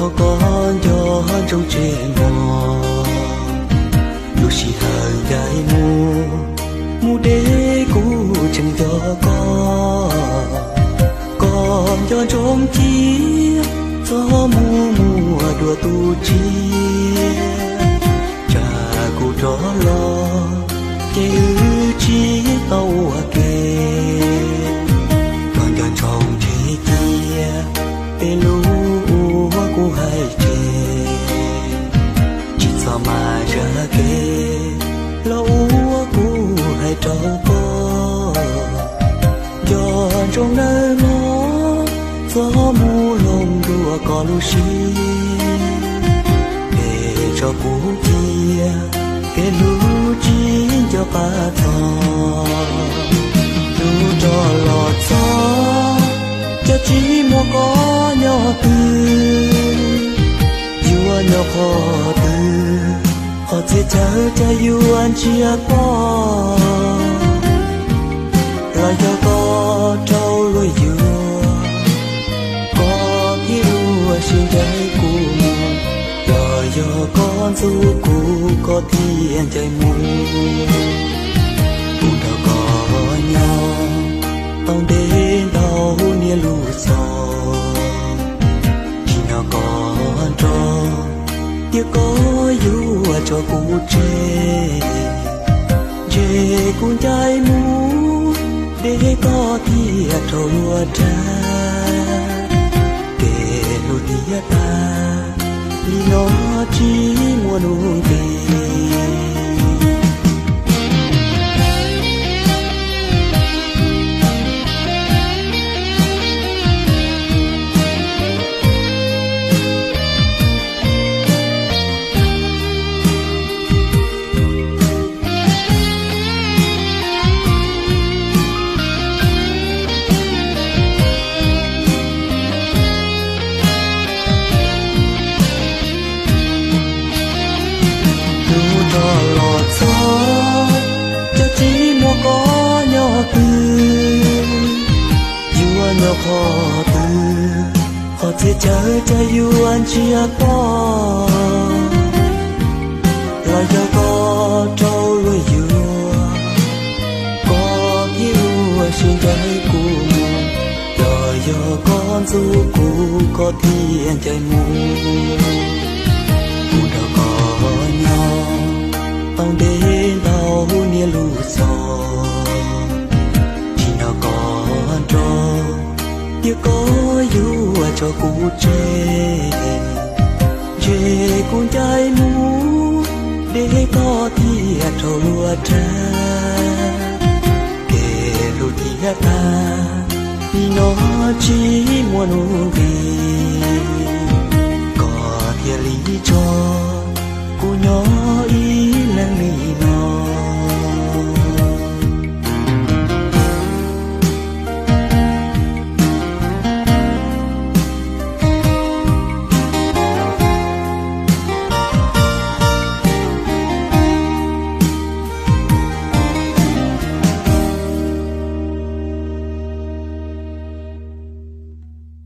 Koj nco ntsoov tsev mog, lub sij hawm ncaim mus, mus deb kuv tseem nco koj. Koj nco ntsoov cia, txhob mus muaj dua tus tshiab, tsam kuv rov los ces wb tsis tau ua ke. Koj nco ntsoov nthe cia tej lus uas kuv hais tseg, tsis txhob mas zam kev los ua kuv hais rau koj. Nco ntsoov nawb mog, txhob mus hloov dua koj lub siab, es tso kuv cia, kev hlub tsis nco qab txog. Hlub rov los txog, cas tsis muaj koj nyob twg, yuav nyob qhov twg, qhov txhia chaw cas yuav ntsiab koj. Los yog koj raug luag yuav, koj thiaj ua siab ncaim kuv mus. Los yog koj ntxub kuv, koj thiaj ncaim mus. Kuv nrog koj nyob tau ntev ntau niaj lub xyoo, tsis nco koj nrog, tiam koj yuav tso kuv tseg. Ntshe kuv ncaim mus, deb koj thiaj raug luag rag. Kev hlub thiaj tag, li no tsis muaj nuj nqis. Hlub rov los txog, cas tsis muaj koj nyob twg, yuav nyob qhov twg, qhov txhia chaw cas yuav ntsiab koj. Los yog koj raug luag yuav, koj thiaj ua siab ncaim kuv mus. Los yog koj ntxub kuv, koj thiaj ncaim mus. Kuv nrog koj nyob tau ntev ntau niaj lub xyoo, tsis nco koj nrog, tiam koj yuav tso kuv tseg. Ntshe kuv ncaim mus, deb koj thiaj raug luag rag. Kev hlub thiaj tag, li no tsis muaj nuj nqis.